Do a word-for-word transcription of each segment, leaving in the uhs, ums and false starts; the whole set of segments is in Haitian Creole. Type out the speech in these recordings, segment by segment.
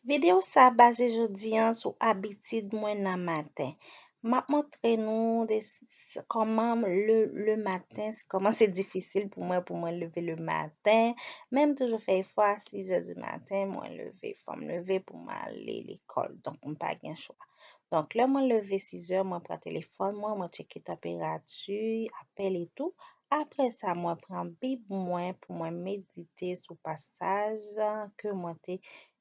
Videyo sa baze jodi a sou abitid mwen nan maten. M ap montre nou de s- kòman le, le maten, kòman se difisil pou mwen pou mwen leve le maten. Men m toujou fè efò a sis è di maten, mwen leve, fò m leve pou m ale lekòl. Donk, m pa gen chwa. Donk, lè mwen leve sis è, mwen pran telefòn mwen, mwen tcheke tanperati, apèl e tou. Apre sa, mwen pran Bib mwen pou mwen medite sou pasaj ke mwen te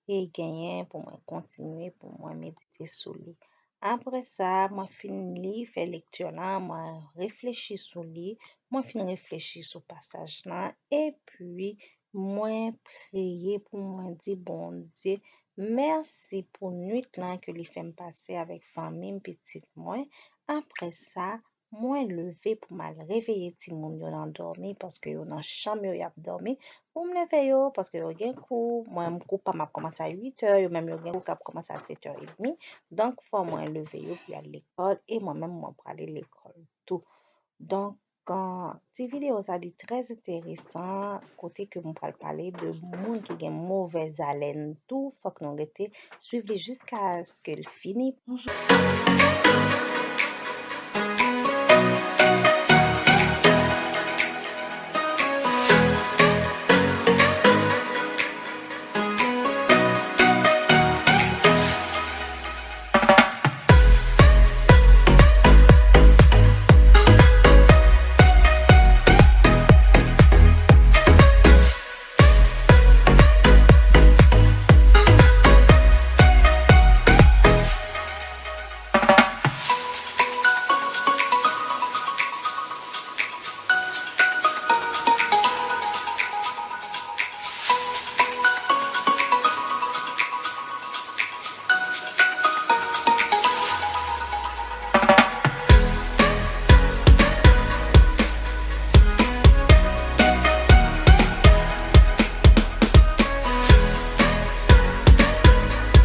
e genyen pou mwen kontinye pou mwen medite sou li. Apre sa, mwen fin li, fè lekti la, mwen reflechi sou li, mwen fin reflechi sou pasaj lan, epi mwen priye pou mwen di Bondye mèsi pou nwit lan ke li fè m pase avèk fanmi m, pitit mwen. Apre sa, mwen leve pou m al reveye timoun yo nan dòmi, paske yo nan chanm yo, y ap dòmi. Pou m leve yo, paske yo gen kou. Mwen, kou pa m ap kòmanse a uit è, yo menm yo gen kou k ap kòmanse a sèt è edmi. Donk, fò mwen leve yo pou y al lekòl, e mwen menm, mwen prale lekòl tou. Donk, an, ti videyo sa li trè enteresan, kote ke m pral pale de moun ki gen movèz alèn tou. Fòk nou rete swiv li jiskaske l fini.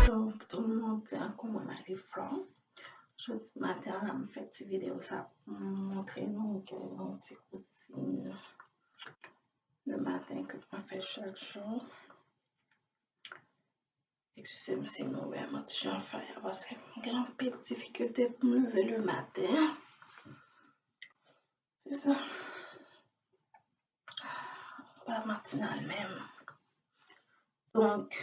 Donk, tout moun, kòman n ale frè? Jodi maten an, la, m fè ti videyo sa pou m montre nou ke yon ti koutim le maten ke mwen fè chak jou. Eskize m si nou wè m an ti jan faya, paske m gen anpil difikilte pou m leve le maten. Se sa. Pa matinal menm. Donk,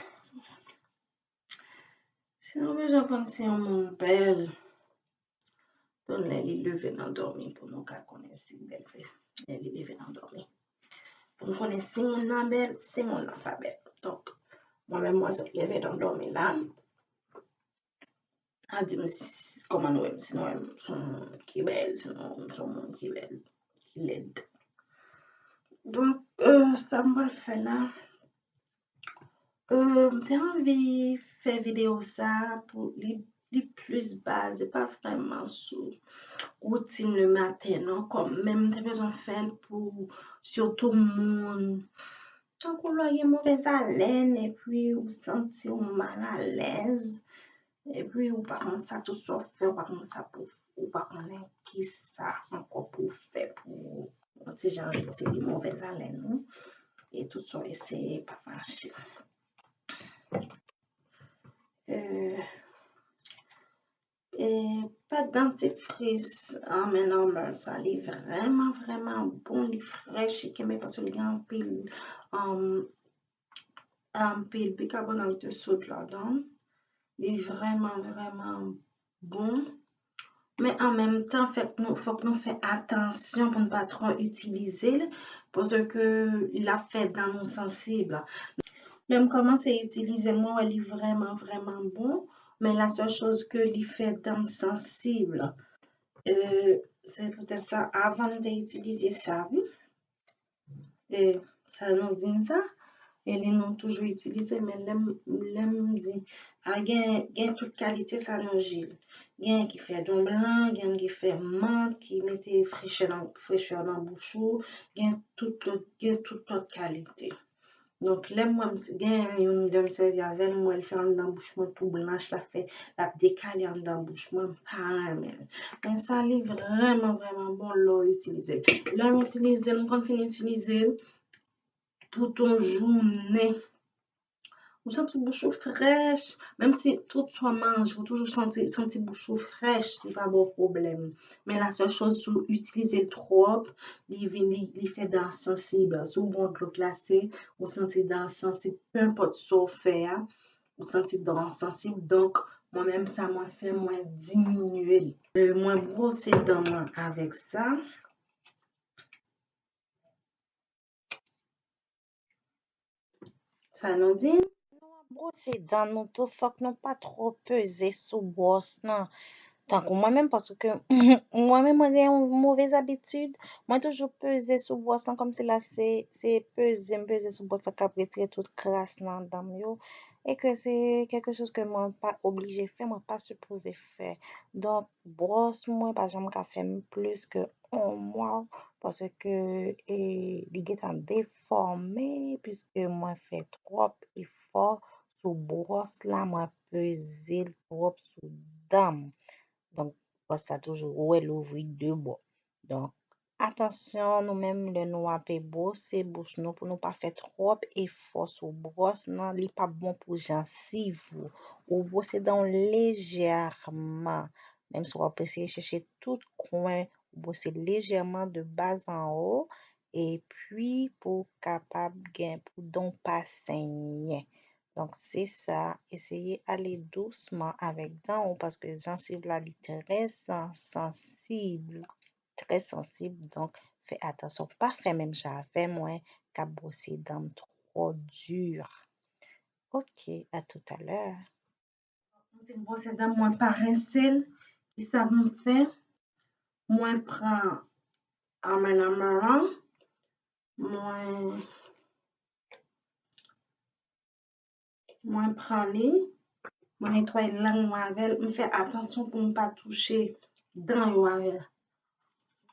si nou bezwen konn si yon moun bèl, donk lè li leve nan dòmi pou nou ka konnen si l bèl vre, lè li leve nan dòmi. Pou n konnen si moun nan bèl, si moun nan pa bèl. Donk, mwen menm, mwen sot leve nan dòmi la. A di m si- kòman nou wè m, si nou wè m se yon moun ki bèl, si nou wè m se yon moun ki bèl, ki lèd. Donk, euh, sa m pral fè la, euh, m te anvi fè videyo sa pou li, li plis baze, pa vrèman sou woutin le maten, non, kòm, men m te bezwen fè l pou sitou moun tankou lè w gen movèz alèn, epi ou santi w malalèz, epi ou pa konn sa, tout sa w fè, ou pa konn sa pou, ou pa konnen kisa ankò pou w fè pou yon ti jan retire movèz alèn ou, e tout sa w eseye pa mache. Euh, E pèt dantifris, um, N Normal sa, li vrèman, vrèman bon, li frèch, li kenbe paske li gen anpil, um, anpil bikabonat de sod ladan. Li vrèman, vrèman bon. Men an menm tan, fèk nou, fòk nou fè atansyon pou n pa twò itilize l, paske l ap fè dan nou sansib. Lè m kòmanse itilize l, mwen wè li vrèman, vrèman bon. Men la sèl choz ke li fè dan m sansib. Euh, se poutèt sa, avan m te itilize sa, wi. E sa nou di m sa, e li nou toujou itilize, men lè m, lè m di, a gen, gen tout kalite sa nan ji l. Gen ki fè don blan, gen ki fè mant, ki mete frechè nan, frechè nan bouch ou, gen tout lòt, gen tout lòt kalite. Donk, lè m wè m s- gen youn lè m sèvi avè l, m wè l fè anndan bouch mwen tou blanch, l ap fè, l ap dekale anndan bouch mwen, m pa renmen l. Men sa, li vrèman, vrèman bon lè w itilize l. Lè m itilize l, m konn fin itilize l tout yon jounen. Ou santi bouch ou frèch, menm si tout sa w manje, ou toujou santi, santi bouch ou frèch, li pa ba w pwoblèm. Men la sèl choz, si w itilize l twòp, li vin, li, li fè dan sansib. Si w bwè dlo glase, ou santi dan sansib, penenpòt sa w fè a, ou santi dan sansib. Donk, mwen menm, sa mwen fè, mwen diminye l. Euh, mwen bwose dan mwen avèk sa. Sa nou di? Nou ap bwose dan nou tou, fòk nou pa twò peze sou bwòs lan. Tankou mwen menm, paske mwen menm, mwen gen yon movèz abitid, mwen toujou peze sou bwòs lan, kòmsi la se, se peze, m peze sou bwòs lan k ap retire tout kras nan dan m yo, e ke se kèlke choz ke mwen pa oblije fè, mwen pa sipoze fè. Donk, bwòs mwen pa janm ka fè m plis ke yon mwa, paske, e, li gentan defòme, piske mwen fè twòp efò sou bwòs la, mwen peze l twòp sou dan m. Donk, bwòs la toujou, ou wè, l ouvri de bò. Donk, atansyon, nou menm, lè nou ape bwose bouch nou, pou nou pa fè twòp efò sou bwòs lan, li p ap bon pou jansiv ou. Ou bwose dan w lejèman, menm si w ap eseye chèche tout kwen, ou bwose lejèman de bas an wo, epi pou w kapab gen, pou dan w pa senyen. Donk, se sa, eseye ale dousman avèk dan w, paske jansiv la, li trè san-, sansib, trè sansib. Donk, fè atansyon, pa fè menm jan avè mwen, k ap bwose dan m twò di. Ok, à tout à l'heure. Mwen fin bwose dan mwen, pa rense l. Kisa m fè? Mwen pran Arm and Hammer an, mwen, mwen pran li, mwen netwaye lang mwen avè l. M fè atansyon pou m pa touche dan yo avè l.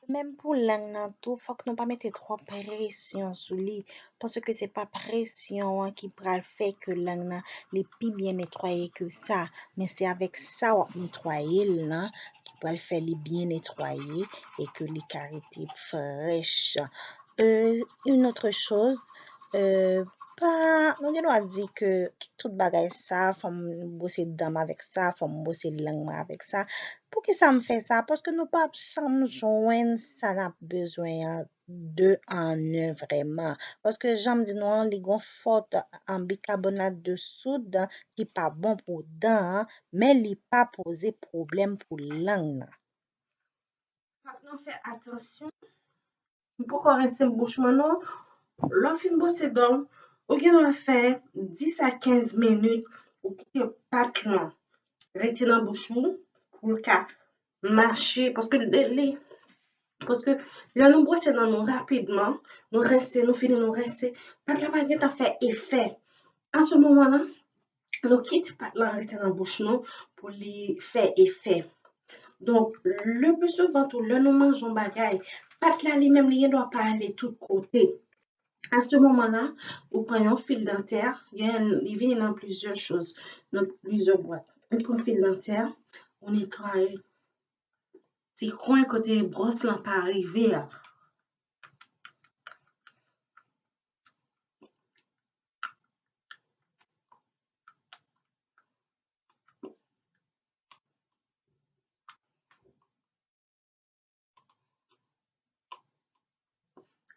Menm pou lang nan tou, fòk nou pa mete twòp presyon sou li, paske se pa presyon an ki pral fè ke lang nan li pi byen netwaye ke sa, men se avèk sa w ap netwaye l lan ki pral fè li byen netwaye e ke li ka rete frèch. Euh, une autre chose, euh, pa, nou gen dwa di ke ki tout bagay sa, fò m bwose dan m avèk sa, fò m bwose lang mwen avèk sa. Poukisa m fè sa? Paske nou p ap janm jwenn sa n ap bezwen an de an en vrèman. Paske jan m di nou an, li gon fòt an bikabonat de soud ki pa bon pou dan an, men li pa poze pwoblèm pou lang nan. Fòk nou fè atansyon. M poko rense bouch mwen non. Lè w fin bwose dan w, ou gen dwa fè dis a kenz minit, ou kite pat lan rete nan bouch ou pou l ka mache, paske li, li, paske lè nou bwose dan nou rapidman, nou rense, nou fini, nou rense, pat la pa gentan fè efè. An se moman la, nou kite pat lan rete nan bouch nou pou li fè efè. Donk, le plus souvent tou, lè nou manje yon bagay, pat la li menm, li gen dwa pa ale tout kote. A se moman la, ou pran yon fil dantè, gen, li vini nan plizyè choz, nan plizyè bwat. Ou pran fil dantè, ou netwaye ti kwen kote bwòs lan pa rive a.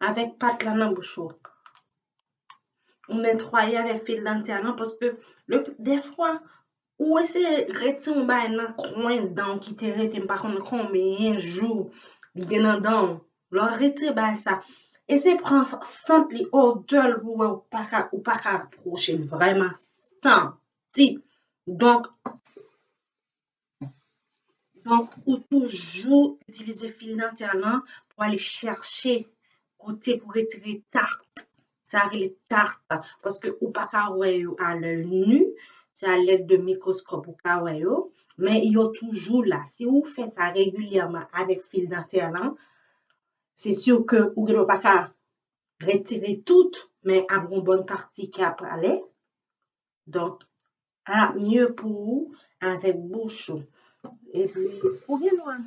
Avèk pat la nan bouch ou. Ou netwaye avèk fil dantè lan, paske le, dèfwa, ou eseye retire yon bagay nan kwen dan w ki te rete, m pa konn konbyen jou li gen nan dan w. Lè w retire bagay sa, eseye pran sant li, odè l pou w wè ou pa ka, ou pa ka pwoche l vrèman santi. Donk, Donk, ou toujou itilize fil dantè lan pou ale chèche kote pou retire tat. Sa rele tat, paske ou pa ka wè yo a lè nu, se a lèd de mikwoskòp ou ka wè yo, men yo toujou la. Si ou fè sa regilyèman avèk fil dantè lan, se si ke ou gen dwa pa ka retire tout, men ap gon bòn pati k ap ale. Donk, ap mye pou ou avèk bouch ou. Epi, ou gen dwa.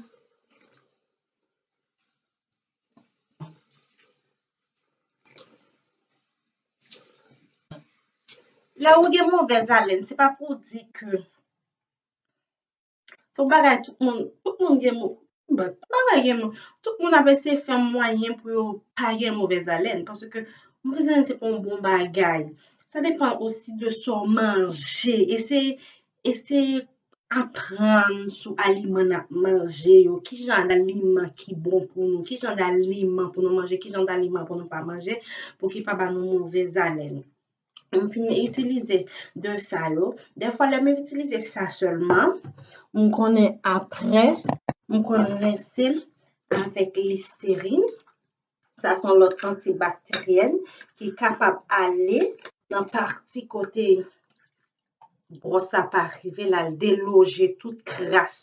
Lè ou gen movèz alèn, se pa pou di ke se yon bagay tout moun, tout moun gen mo-, bon, bagay gen mo-, tout moun ap eseye fè mwayen pou yo pa gen movèz alèn, paske movèz alèn se pa yon bon bagay. Sa depann osi de sa w manje. Eseye, eseye aprann sou aliman n ap manje yo, ki jan d'aliman ki bon pou nou, ki jan d'aliman pou nou manje, ki jan d'aliman pou nou pa manje, pou ki pa ba nou movèz alèn. M fin itilize de sa yo. Dèfwa, lè m itilize sa sèlman, m konnen apre, m konn rense l avèk listerin. Sa se yon lòt antibakteryèn ki kapab ale nan pati kote bwòs la pa rive, l al deloje tout kras.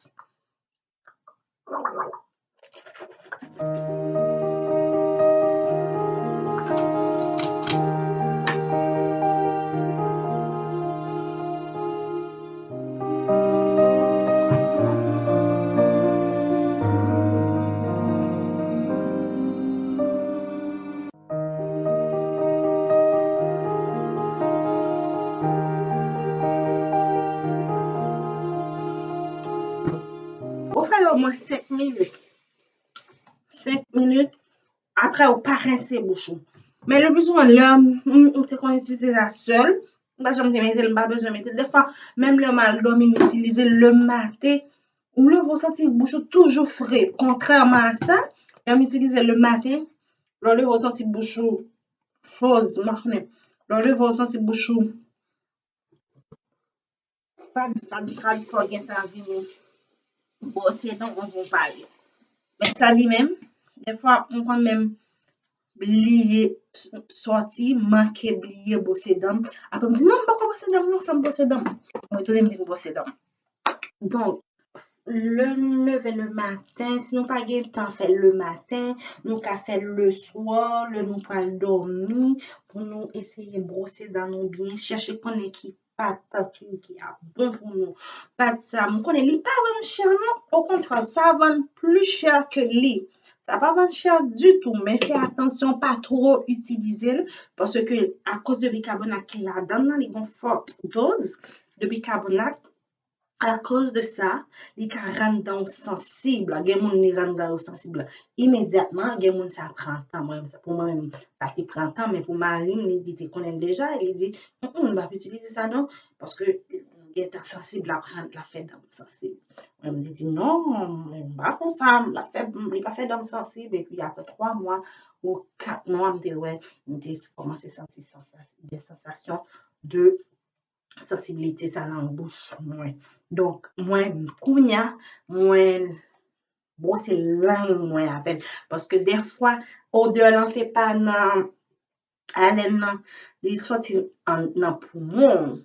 Ou fè l omwen senk minit. Senk minit, apre ou pa rense bouch ou. Men le pli souvan, lè m, m, m te konn itilize sa sèl, m pa janm te mete l, m pa bezwen mete l. Dèfwa, menm lè m al dòmi, m itilize l le maten, ou leve, ou santi bouch ou toujou fre. Kontrèman a sa, lè m itilize l le maten, lè w leve, ou santi bouch ou froz, m pa konnen. Lè w leve, ou santi bouch ou fad, fad, fad, fò w gentan vini bwose dan w anvan w pale. Men sa li menm, dèfwa, m konn menm bliye s-, sòti, manke bliye bwose dan m. Apre m di, "Non, m poko bwose dan m, non, fò m bwose dan m." M retounen, m vin bwose dan m. Donk, lè n leve le maten, si nou pa gen tan fè l le maten, nou ka fè l le swa, lè nou pral dòmi, pou nou eseye bwose dan nou byen, chèche konnen ki pat ki, ki ap bon pou nou. Pat sa, m konnen li pa vann chè non, okontrè, sa vann pli chè ke li. Sa pa vann chè ditou, men fè atansyon pa twò itilize l, paske akoz de bikabonat ki ladan nan, li gon fòt doz de bikabonat. Akoz de sa, li ka rann dan w sansib. Gen moun li rann dan yo sansib imedyatman, gen moun sa pran tan. Mwen, pou mwen menm, sa te pran tan, men pou mari m, li, li te konnen l deja, li di, "Mm, mm, m p ap itilize sa non, paske gentan sansib, l ap rann, l ap fè dan m sansib." Mwen, m te di, "Non, m pa konsa, l ap fè, li pa fè dan m sansib." Epi apre twa mwa ou kat mwa, m te wè, m te kòmanse santi sansa-, de sansasyon de sansiblite sa nan bouch mwen. Donk, mwen, kounye a, mwen bwose lang mwen avè l. Paske dèfwa, odè lan se pa nan alèn nan, li sòti an, nan poumon w.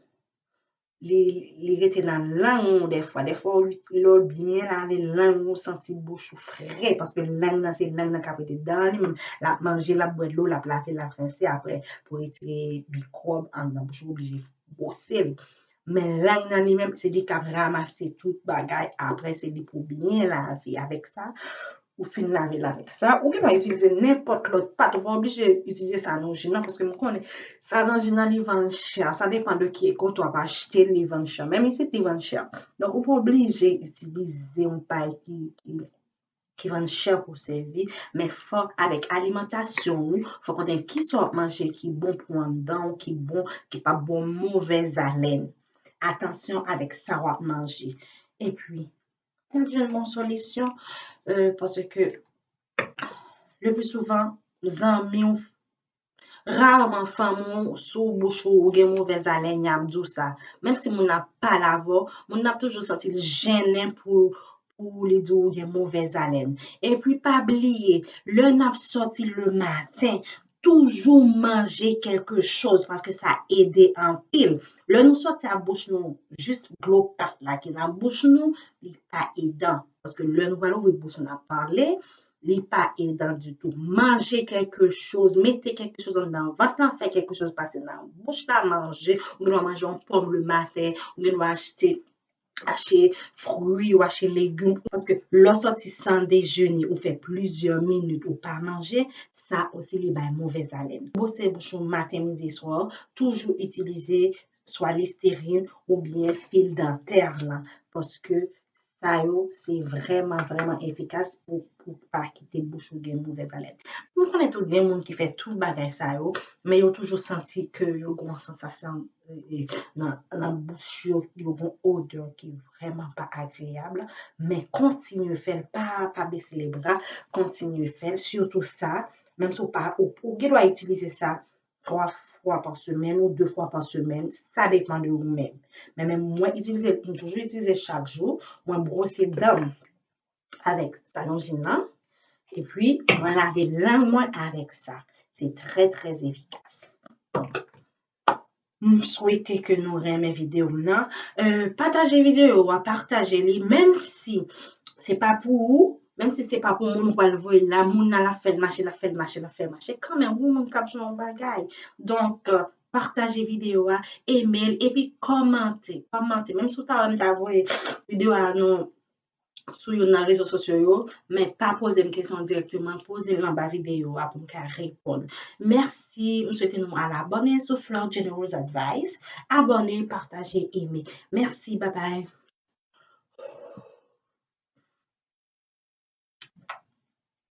Li, li rete nan lang ou dèfwa. Dèfwa, ou, lè w byen lave lang ou, santi bouch ou fre. Paske lang nan, se lang nan k ap rete dan li menm. L ap manje, l ap bwè dlo, l ap lave, l ap rense. Apre, pou retire mikwòb anndan bouch ou, oblije bwose l. Men lang nan li menm, se li k ap ranmase tout bagay. Apre, se li pou byen lave avèk sa. Ou fin lave l avèk sa. Ou gen dwa itilize nenpòt lòt pat. Ou pa oblije itilize sa nan ji nan, paske m konnen sa nan ji nan li vann chè. Sa depann de ki kote w ap achte l, li vann chè. Menm isit, li vann chè. Donk, ou pa oblije itilize yon pay ki, ki ki vann chè pou sèvi, men fò avèk alimantasyon ou, fò konnen kisa w ap manje ki bon pou anndan w, ki bon, ki p ap ba w movèz alèn. Atansyon avèk sa w ap manje. Epi, pou w jwenn yon solisyon, euh, paske le pli souvan, zanmi w, raman fanmi w, sou bouch ou, ou gen movèz alèn, y ap di w sa. Menm si moun nan ap pale avè w, moun nan ap toujou santi l jennen pou, pou li di w ou gen movèz alèn. Epi pa bliye, lè n ap sòti le maten, toujou manje kèlke choz, paske sa ede anpil. Lè nou sòti ak bouch nou, jis dlo pat la ki nan bouch nou, li pa edan. Paske lè nou pral ouvri bouch nou, n ap pale, li pa edan ditou. Manje kèlke choz, mete kèlke choz anndan vant lan, fè kèlke choz pase nan bouch la, manje. Ou gen dwa manje yon pòm le maten, ou gen dwa achte, achte fwi, ou achte legim, paske lè w sòti san dejene, ou fè plizyè minit ou pa manje, sa osi li bay movèz alèn. Bwose bouch ou maten, midi e swa, toujou itilize swa Listerine oubyen fil dantè lan, paske sa yo se vrèman, vrèman efikas pou, pou pa kite bouch ou gen movèz alèn. M konnen tou gen moun ki fè tout bagay sa yo, men yo toujou santi ke yo gen yon sansasyon e, e, nan, nan bouch yo, yo gen odè ki vrèman pa agreyab, men kontinye fè l, pa, pa bese lebra, kontinye fè l, sitou sa, menm si w pa, ou, ou gen dwa itilize sa twa fwa pa semèn ou de fwa pa semèn, sa depann de ou menm. Men, men mwen itilize, m toujou itilize chak jou, mwen bwose dan m avèk Salonjin nan, epi mwen lave lang mwen avèk sa. Se trè, trè efikas. Donk, m swete ke nou renmen videyo m nan. Euh, pataje videyo a, pataje li, menm si se pa pou ou, menm si se pa pou moun ou pral voye la, moun nan l ap fè l mache, l ap fè l mache, l ap fè l mache, kanmenm, ou moun k ap jwenn yon bagay. Donk, euh, pataje videyo a, eme l, epi kòmante, kòmante. Menm si w ta wè m ta voye videyo a nan sou youn nan rezo sosyo yo, men pa poze m kesyon dirèkteman, poze l anba videyo a pou m ka reponn. Mèsi, m swete nou al abòne sou Fleur General's Advice. Abòne, pataje, eme. Mèsi, babay.